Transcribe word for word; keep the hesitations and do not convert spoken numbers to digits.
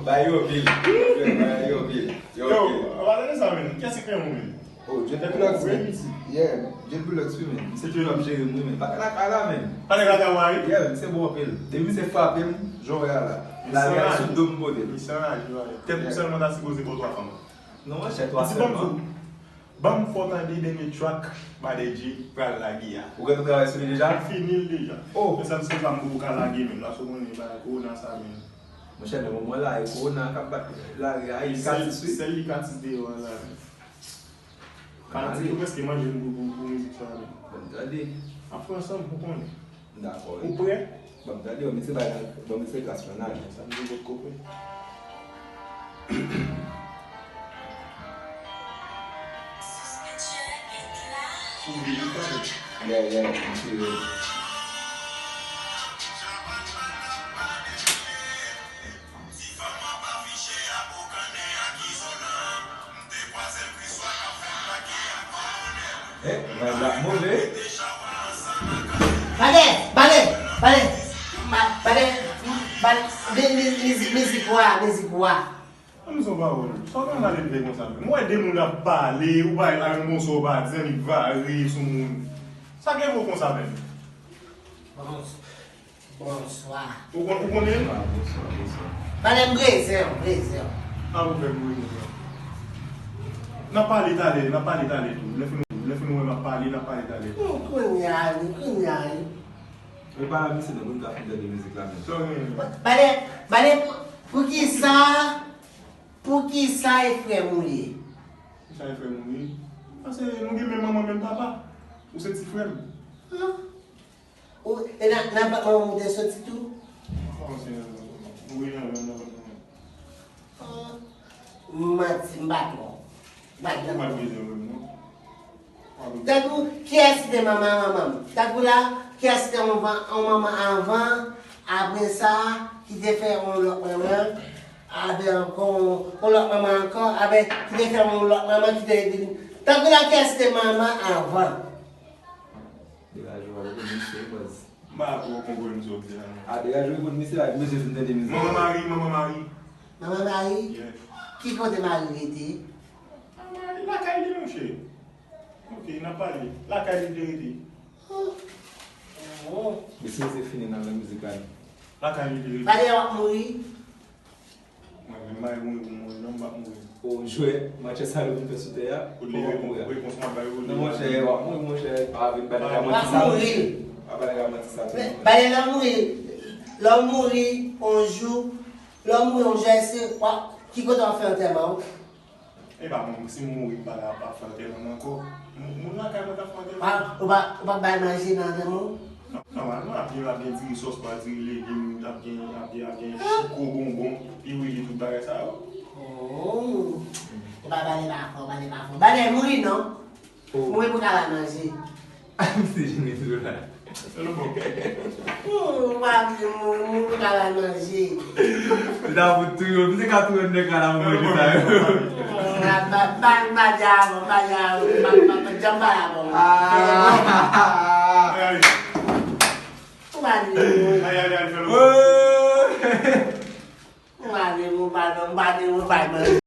Ba yo anpil. Yo, ba yo anpil. Yo, Yo, anpil. An palan de sa, men, kiyès ki fè yon, men? Oh, Jade Bullocks, men. Yeah, Jade Bullocks, wi, men. Misye toujou ap jere m, wi, men. Pa ka lakay la, men. Pa ka lakay la, wi. Yeah, men, misye bon anpil. Depi misye frape m, jan w wè a la. Lavi a sou do m pote l. Misye anraje, wi. Tèt ou sèlman ta sipoze ba w twa fanm. Non, monchè, twa sèlman. Di ban m di w. Ban m fè w tande dènye track Baden Djey pral lage a. Ou gentan travay sou li deja? M fini l deja. Oh! Men sa m se pa m pou ka lage menm. La sou konnen bagay kowona sa menm. Monchè, nan moman la, e kowona k ap bat lari a, e li k atis, wi. Sèl li k atis deyò a la menm. Fanatik yo prèske manje m pou, pou, pou mizik sa menm. Ban m gade. Ap fè ansanm pou konnen. Dakò, wi. Ou prè? Ban m tande, ban m eseye bay nan, ban m eseye klas mwen nan. Sa m di potko prè. Ou vle li pale? Yeah, yeah, m tire. Eh, vibe la move. Bale, bale, bale. Ma-, bale, bale. Mi-, mi-, mizik, mizik wa, mizik wa. Ann son pawòl. Sa w konn pale vle konsa menm? Mwen wè de moun ap pale, ou pa al yon moso, ou pa di, annik vare sou moun. Sa gen vo konsa menm? Bon, Bonswa. Ou konn, ou konnen l? Bonswa, bonswa, bonswa. Bale m brezè w, brezè w. A ou fè m brezè w. N ap pale talè, n ap pale talè tou. Lè fè nou, lè fè nou wè m ap pale, n ap pale talè. Hmm, kounye a wi, kounye a wi. Ou pa la misye non, moun ka fin tande mizik la menm. Sa w gen? Bale, bale, pou, poukisa, poukisa e frè m ou ye? Poukisa e frè m ou ye? Paske nou gen menm manman, menm papa. Ou se ti frè m. Hmm. Ou, e nan, nan patman ou te soti tou? Kòman se nan patman? Ou ye nan, nan, nan patman. Manti, m pa twò. M pa twò. Ou pa bezwen wè m, non. Tankou, kiyès ki te manman, manman m? Tankou la, kiyès ki te yon van-, yon manman anvan, apre sa, ki te fè yon lòt manman, apre ankò, yon, yon lòt manman ankò, apre, ki te fè yon lòt manman, ki te, tankou la, kiyès ki te manman anvan? Degaje w, ale pou misye, baz. M pa twò konprann sa w di a, non. A, degaje w, pou misye, a, misye fin tande mizik. Manman Mari, manman Mari. Manman Mari? Yeah. Ki kote Mari rete? A, Mari, lakay li, monchè. Ok, n ap pale. Lakay li te rete. Oh. Oh. Misye, se fini nan, nan mizik la, non. Lakay li te rete. Pale w ap mouri. Mwen menm, m pa gen mouri pou m mouri, non, m p ap mouri. O, jwèt, match sa yo vin fè sou tè a, kòman w ap mouri a? Repons m ap bay ou. Non, monchè, w ap mouri, monchè, pa vin ba nèg la manti sa. W ap mouri. Pa ba nèg la manti sa tou, non. Ba nèg la mouri. Lè w mouri, yon jou, lè w mouri, yon jou, èske w ap, ki kote w ap fè antèman w? E pa mwen, si m mouri, m pa ka pa fè antèman m ankò. Moun, moun lakay mwen ka fè antèman. Pa, ou pa, ou pa bay manje nan antèman w? Nòmalman, ap gen, ap gen diri sòs, pa diri legim, ap gen, ap gen, ap gen chouko, bonbon, piwili, tout bagay sa yo. Oh. Ou pa pale pa fò, pale pa fò. Pale mouri non. Oh. Mouri pou ka ba manje. Misye jene tou la. Ou pa vle mouri, mouri pou ka ba manje. Li ta fout touye w. Misye ka touye nèg la nan manje sa yo. Ba, ba, ba, ba di avan, ba di avan, ba, ba, ba, janm pale avan. Ah. Ou pa vle mouri. Ou pa vle mouri, ou pa vle mouri, ou pa vle mouri.